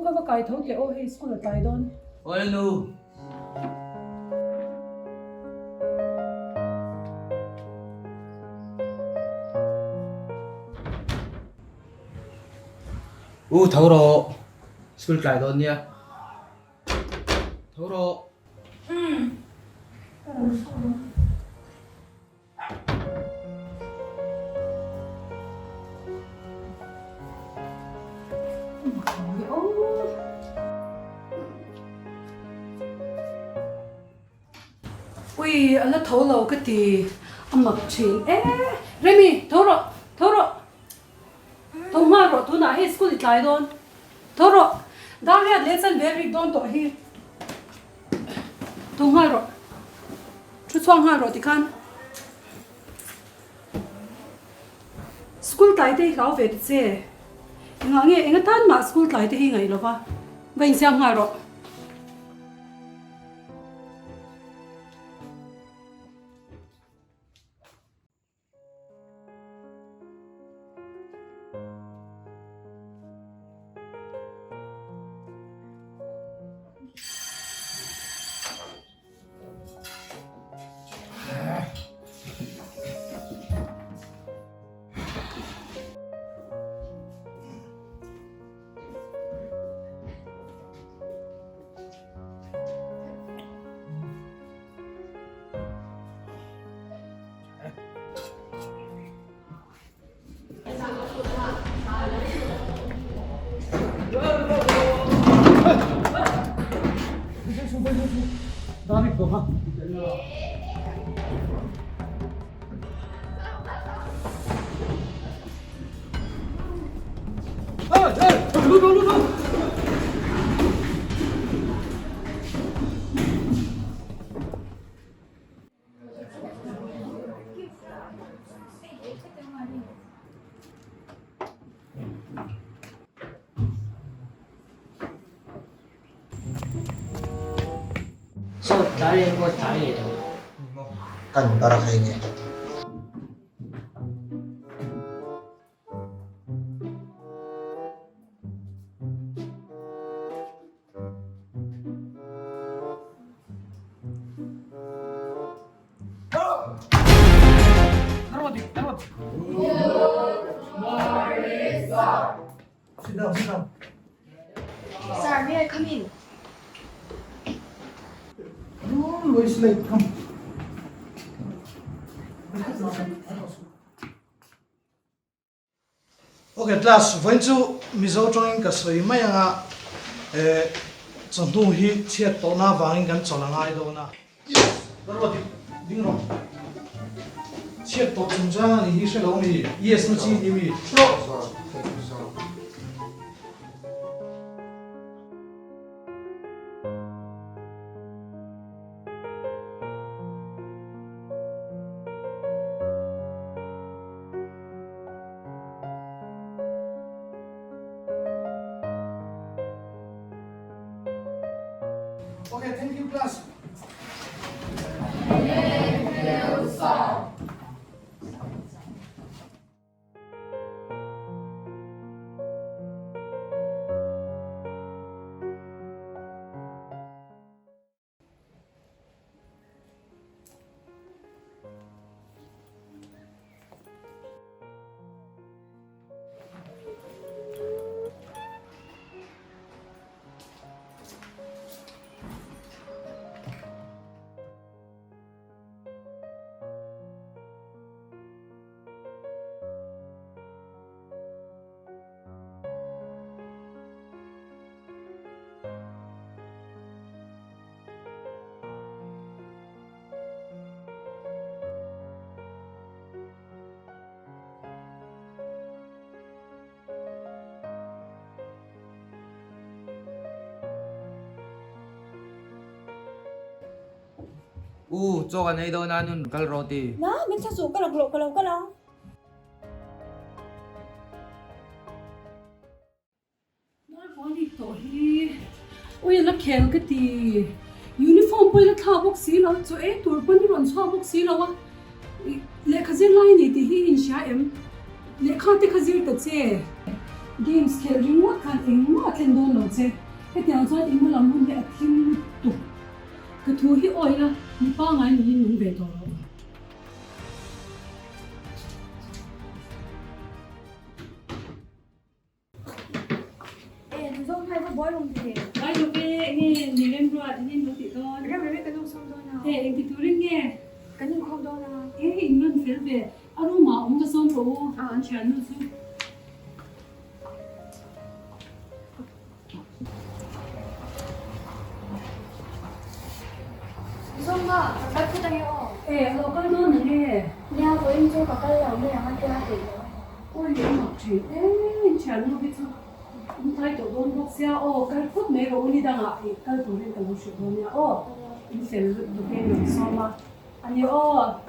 U ka va kai tho teh aw hei school a tlai dawn. Awle nu. U tho rawh, school tlai dawn nia. Tho rawh. Umm. Ui, a la tho lo ka ti, a mak thin e. Remi, tho rawh, tho rawh. Tho nghal rawh tunah hei school i tlai dawn. Tho rawh, dar riat leh chan ve rik dawn tawh hi. Tho nghal rawh, thu chhuak nghal rawh tikhan. School tlai te hi hlau ve ta che. Engah nge eng atan mah school tlai te hi ngaih lova va insiam nghal rawh. Saw tlai leh pawh tlai leh lo. Kan bar a khai nge. Sir, may I come in? Always late, come. Ok class vawiin chu Mizo tawngin ka sawi mai anga eh chawhnu hi chhiat tawhna avangin kan chawlh a ngai dawn a. Yes! Ka ruat dik ding rawh. Chhiat tawh chungchang a nih hi hre lo mi? Yes na chi ni mi? Rawh! Okay, thank you class. Thank you, sir. U, chaw kan ei dawn a nun kal rawh ti. Na, min thla suh ka laklawh ka lo kal ang. Naupang tawh hi ui a la khel ka ti, uniform pawh i la thlak bawk si lo, chaw ei tur pawn i rawn chhuak bawk si lo a, lehkha zir lai a ni tih hi i inhria em? Lehkha te kha zir ta che. Games khelh ringawt khan engmah a thlen dawn lo che. Hetiang chuan i hma lam hun hi a thim lutuk. Ka thu hi awi la, mi pangngai nungin nung ve tawh rawh. E, nu zawng hnai va buai rawng ve. Buai lo ve, enge ni remruat in in lo tih dawn? Rem rem e kan awmsawm dawn a. E, engti turin nge? Kan inkhawm dawn a. E, in rawn fel ve. A room ah awm va sawm rawh u, an thiannu chu. Zawng a, ka kal phut ange aw. E, a lo kal dawn ange. Nia, vawiin chu ka kal lo mai ang a tia theih loh a ni. Awi leh mak thin e, in thiannu hi chu in tlai tawh dawn bawk sia aw, kal phut mai rawh u ni dangah i kal turin ka lo hrilh dawn nia aw, in fel lut in rawn sawm a, a ni aw.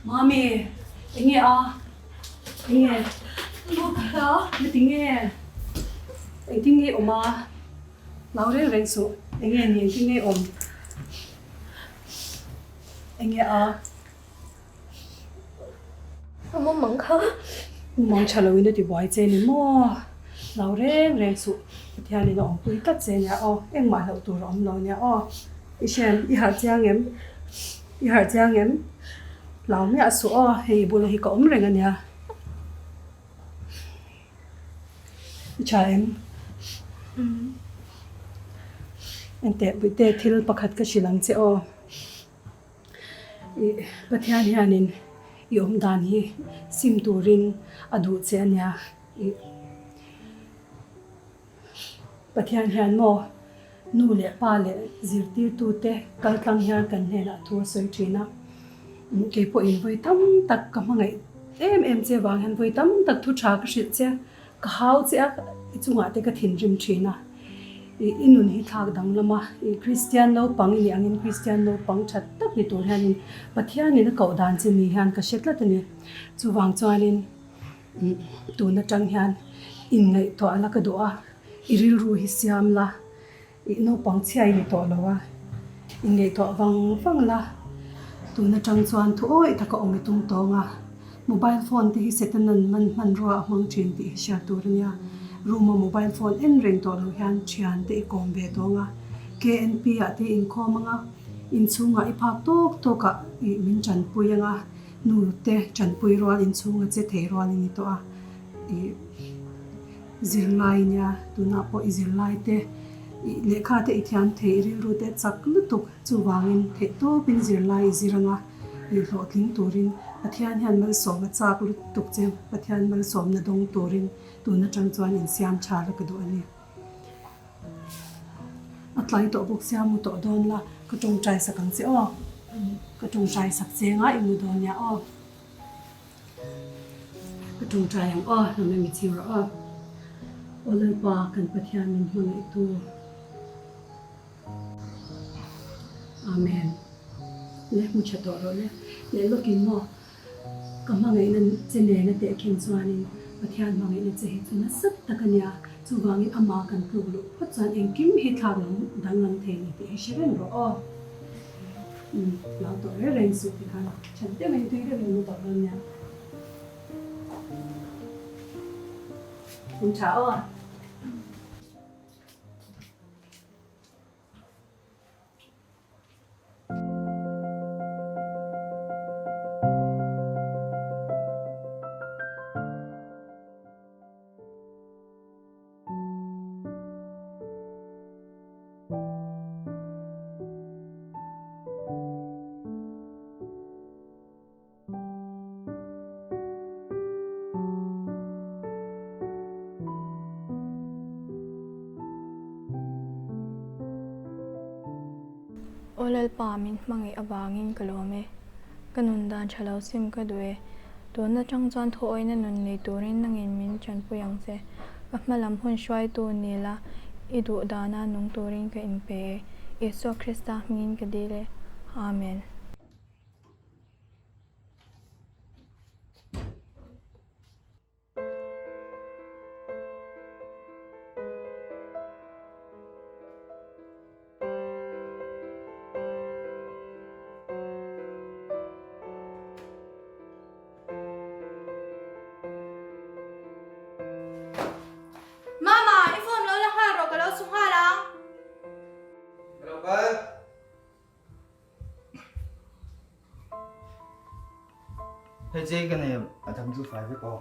Mami, enge a? Enge? Mi tinge? Engtin nge awm a? Lau reng reng suh. Enge ni engtin nge awm? Enge a? A mumang kha. Mumang tha loin a ti buai che ni maw? Lau reng reng suh. Pathianin a awmpui tlat che nia aw. Engmah hlauh tur a awm lo nia aw. I hrian, i harh chiang em? I harh chiang em? Lau miah suh aw. Hei i bula hi ka awm reng a nia. I tha em? Enteh, Puite, thil pakhat ka hrilh ang che aw. I Pathian hianin i awm dan hi sim turin a duh che a nia. I Pathian hian maw nu leh pa leh zirtirtute kal tlang hian kan hnenah thu a sawi thin a. Kei pawhin vawi tam tak ka hmangaih em em che vang hian vawi tam tak thu tha ka hrilh che a. Ka hau che a, i chungah te ka thinrim thin a. I i nun hi thlak danglam a, i Kristian naupang i nih angin Kristian naupang that tak ni tur hianin Pathianin a koh dan che ni hian ka hre tlat a ni. Chuvang chuanin tun atang hian inngaihtuah la ka duh a, i rilru hi siam la, I naupang chhia i ni tawh lo a, inngaihtuah vang vang la, tun atang chuan thu awih taka awm i tum tawng a, mobile phone te hi Setanan man hmanrua a hmang thin tih hi hriat tur a nia, room a mobile phone en reng tawh lo hian thian te i kawm ve tawng a, KNP ah te i inkhawm ang a, inchhungah i phak tawk tawk ah i min tanpui ang a, nu te tanpui rual inchhunga che thei rual i ni tawh a, i. Zirlai nia, tunah pawh i zirlai te, i lehkha te i thiam thei, i rilru te chak lutuk chuvangin theihtawpin zirlai i zir anga i hlawhtling turin Pathian hian malsawm a chak lutuk che, Pathian malsawmna dawng turin tun atang chuan insiam tha la ka duh a ni. A tlai tawh bawk sia mu tawh dawn la, ka tawngtai sak ang che aw, ka tawngtai sak che nga i mu dawn nia aw. Ka tawngtai ang aw, hnam em i chhiu rawh aw. Aw Lalpa, kan Pathian min hmangaihtu. Amen. Le hmu tha tawh rawh le. Leh lawkin maw, ka hmangaihna che nena tehkhin chuanin Pathian hmangaihna che hi chu nasa tak a nia. Chuvangin amah kan tluk luh phawt chuan engkim hi thlak lam danglam thei ni tih hi hre reng rawh aw. Umm lau tawh reng reng suh ti khan that deuhin tui deuhin mu tawh dawn nia. Um tha aw. Aw Lalpa, min hmangaih avangin ka lawm e. Ka nun dan tha lo sim ka duh e. Tun atang chuan thuawina nun nei turin nangin min tanpui ang che. Ka hma lam hun hruaitu ni la, i duh dana nung turin ka inpe e. Isua Krista hmingin ka dil e. Amen. Hei chei ka nei a dang chu fai vek aw.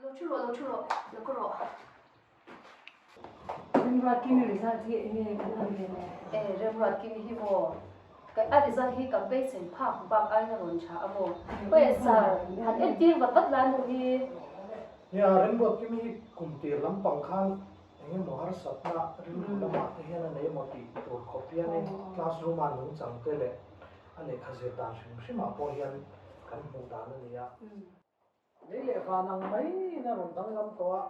Lo thu rawh, lo thu rawh, lo ka rawh. Remruatkimi result hi enge kan an ve le? E, Remruatkimi hi maw? Ka a result hi ka beisei phak bak aiin a rawn tha a maw? Aw sir, han entir vat vat la nu hi. Nia, Remruatkimi hi kum tir lampang khan engemaw harsatna rilru lamah te hian a nei emaw tih tur khawp hianin classroom-a nungchang te leh a lehkha zir dan hrim hrimah pawh hian kan hmuh dan a ni a. Lei leh van ang maiin a rawn danglam tawh a.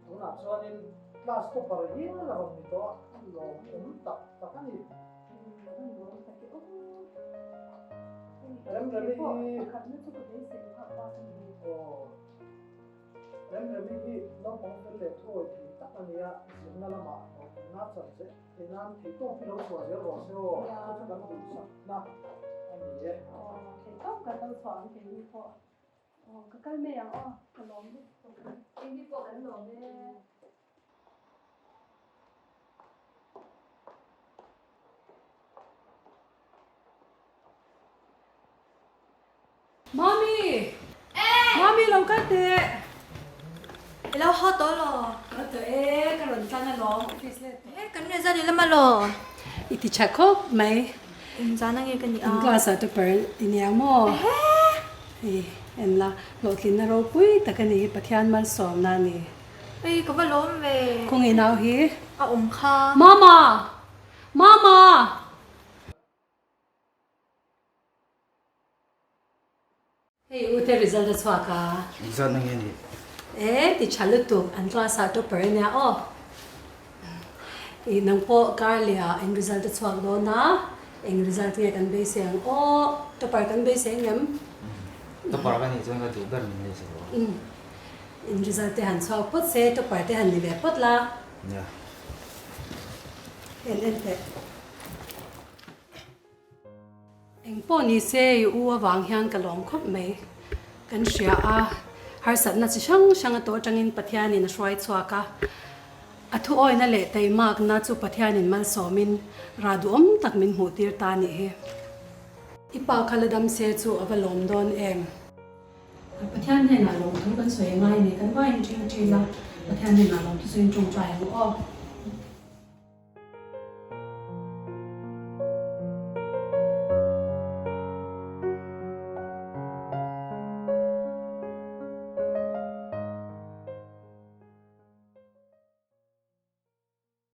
Tunah chuanin class topper hial a rawn ni tawh a, lawmawm tak tak a ni. Remremi hi aw Remremi hi naupang fel leh thuawi thei tak a ni a, zirna lamah hlawhtlinna chan che theih nan theihtawp hi lo chhuah zel rawh se aw, chu chu kan duhsakna a ni e. Aw theihtawp kan lo chhuah ang keini pawh. Aw ka kal mai ang aw, ka lawm lutuk. Keini pawh kan lawm e. Mami! Mami lo kal teh! I lo haw tawh lo? Haw tawh e, ka rawn tlang alawm office let tawh. He kan result i lam alaw? I ti tha khawp mai. Engzan ange ka nih a? In class ah topper i nia maw? Hei en la, hlawhtlinna ropui tak a ni hi Pathian malsawmna a ni. Ei ka va lawm ve. Khawngaih nau hi. A awm kha. Mama! Mama! Hei u te result a chhuak a. Result na nge ni? E ti tha lutuk an class ah topper a nia aw. I nang pawh kar leh ah eng result a chhuak dawn a, eng result nge kan beisei ang aw, topper kan beisei ngem? Topper ka nih chuan ka duh ber min nei sa lo. In result te han chhuak phawt se topper te han ni ve phawt la. Nia. En en teh. Eng pawh ni se i u avang hian ka lawm khawp mai. Kan hria a, harsatna chi hrang hrang a tawh atangin Pathianin a hruai chhuak a. A thuawina leh teimakna chu Pathianin malsawmin rah duhawm tak min hmuh tir ta nih hi. I pa kha la dam se chu a va lawm dawn em? Pathian hnenah lawmthu kan sawi ngai a ni, kan vaiin ṭing ṭin a, Pathian hnenah lawmthu sawiin ṭawngṭai ang aw.